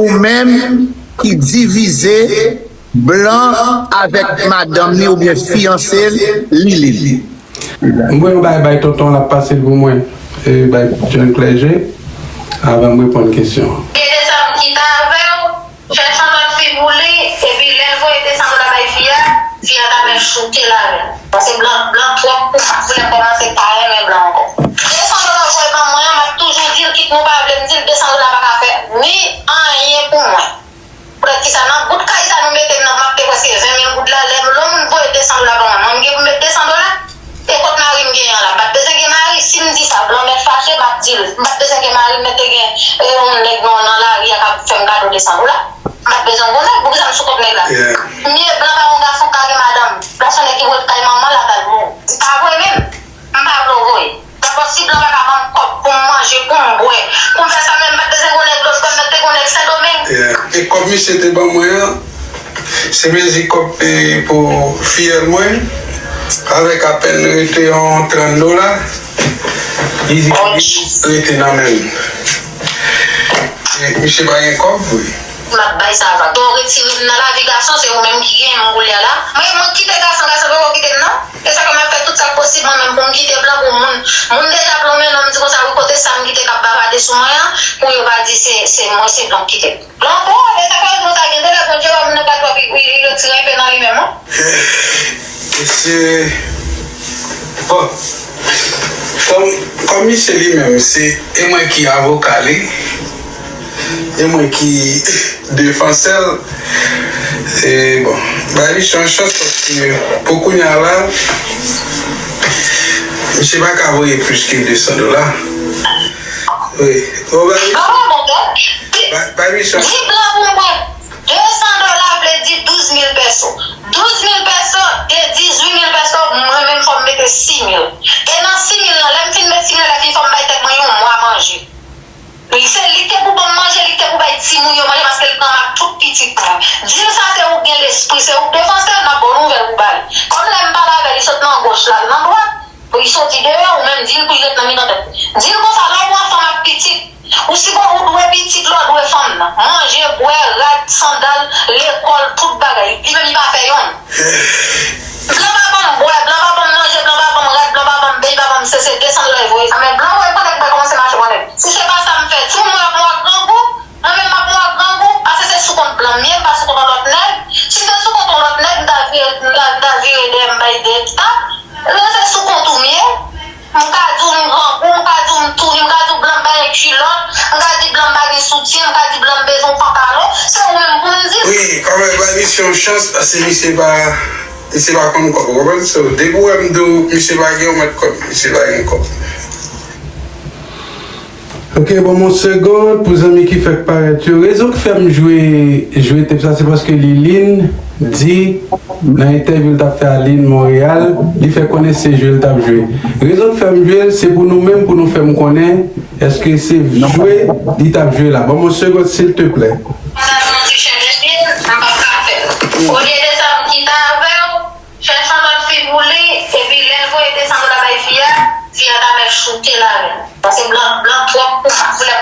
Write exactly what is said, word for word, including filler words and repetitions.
ou menm ki divize blan avèk madanm li oubyen fiyanse l, Lilin. M voye yon bagay bay tonton l ap pase l pou mwen. E bay John Clergé avan m reponn kesyon an. Gen de zam ki ta avè w, chèche yon lòt fi pou li, epi lè l voye de san dola bay fi a, fi a ta mèt choute l avè l. Paske blan, blan twòp pou m, m ap vle kòmanse pa renmen blan ankò. De san dola w voye ban mwen an, m ap toujou di l, kit nou pa vle m di l, de san dola pa ka fè ni anyen pou mwen. Poutèt kisa, nan bout kay sa nou mete m nan, m ap peye prèske ven mil goud la, lè yon moun voye de san dola ban mwen, mwen m gen pou m met de san dola? E kot mari m genyen an la? M pa t bezwen gen mari, si m di sa, blan mèt fache, m ap di l. M pa t bezwen gen mari, m mèt te gen, e, yon nèg nan, nan lari a k ap fè m kado de san dola. M pa t bezwen gwo nèg, poukisa m sou kont nèg la? Yeah. Mye blan pa yon gason k ka gen madanm. Plas yon nèg ki voye l kay manman l al, al, di pa vre menm. M pa vle w voye. Dabò, si blan pa ka ban m kòb pou m manje, pou m bwè, pou m fè sa, men m pa t bezwen gwo nèg lòt bò, m mèt te gwo nèg Sendomeng. Yeah. E kòb misye te ban mwen an, se mezi kòb, e, pou fiyèl mwen, avèk apèn rete yon trant dola, li di rete nan men m. E misye pa gen kòb vre. M ap bay sa vag. Bon, retire m nan lavi gason, se ou menm ki genyen m koulye a la. Mwen, mwen kite gason, gason poko kite m non. E sa fè m ap fè tout sa k posib mwen menm pou m kite blan, pou moun, moun deja plonmen non m di konsa, wi, kote sa m kite k ap bavade sou mwen an, pou yo pa di se, se mwen, se blan k kite l. Blan bon, e sa k fè di konsa, gen de lè Bondye wè moun nan pa twòp, li, li, li retire enpe nan li menm, wi. Mesye, bon, kòm, kòm misye li menm, se, e mwen ki avoka li, e mwen ki defansè l, e bon, bay misye yon chans paske pou kounye a la, misye pa ka voye plis ke de san dola. Wi. Bon, bay, bay, bay misye yon chans. Di blan pou mwen. De san dola vle di douz mil pèso. Douz mil pèso, de dizuit mil pèso, mwen menm fò m mete sis mil. E nan sis mil lan, lè m fin met sis mil lan, lè fini fò m bay tèt mwen yon mwa manje. Li se li k te pou ban m manje, li k te pou bay timoun yo manje, paske l pran m ak tout pitit mwen. Di l sa se ou k gen lespri, se ou k defanse l, m ap ba w nouvèl pou bay. Kòm lè m pale avè l, li sot nan goch la, l nan dwat. Pou li soti deyò, ou menm di l pou li ret nan mitan tèt. Di l konsa, lè w pran fanm ak pitit, ou sipo-, ou dwe pitit la, ou dwe fanm nan. Manje, bwè, rad, sandal, lekòl, tout bagay. Li menm li pa fè yonn. Blan pa ban m bwè, blan pa ban m manje, blan pa ban m rad, blan pa ban m beny, pa ban m sese, de san dola l voye sa. Men blan voye, pandan k bay kòmanse mache konnen. Si se pa sa m fè, timoun mwen ap mò ak grangou, mwen menm m ap mò ak grangou, paske se sou kont blan m ye, m pa sou kont yon lòt nèg. Si m te sou kont yon lòt nèg, m ta vire, m ta, m ta vire dèyè m bay de tap. Lè se sou kont ou m ye, m ka di w m grangou, m ka di w m touni, m ka di w blan m pa gen kilòt, m ka di blan m pa gen soutyen, m ka di blan m bezwen yon pantalon, se ou menm pou m di. Wi, kanmenm, bay misye yon chans, paske misye pa, misye pa konn kòb, ou konprann? So, depi w wè m di w, misye pa gen yon mèt kòb, misye pa gen kòb. Ok, bon, yon segonn pou zanmi ki fèk parèt yo. Rezon k fè m jwe, jwe tep sa, se paske Liline di nan entèvyou l t ap fè a Lin Montréal, li fè konnen se jwe l t ap jwe. Rezon k fè m jwe l, se pou nou menm, pou nou fè m konnen èske se jwe li t ap jwe la. Ban m yon segonn, silteplè. Madam nan di chèche l, m p ap ka fè l. Olye de sa, m kite avè w, chèche yon lòt fi pou li, epi lè l voye de san dola bay fi a, fi a ta mèt choute l avè l. Paske blan, blan twòp pou m, m ap vle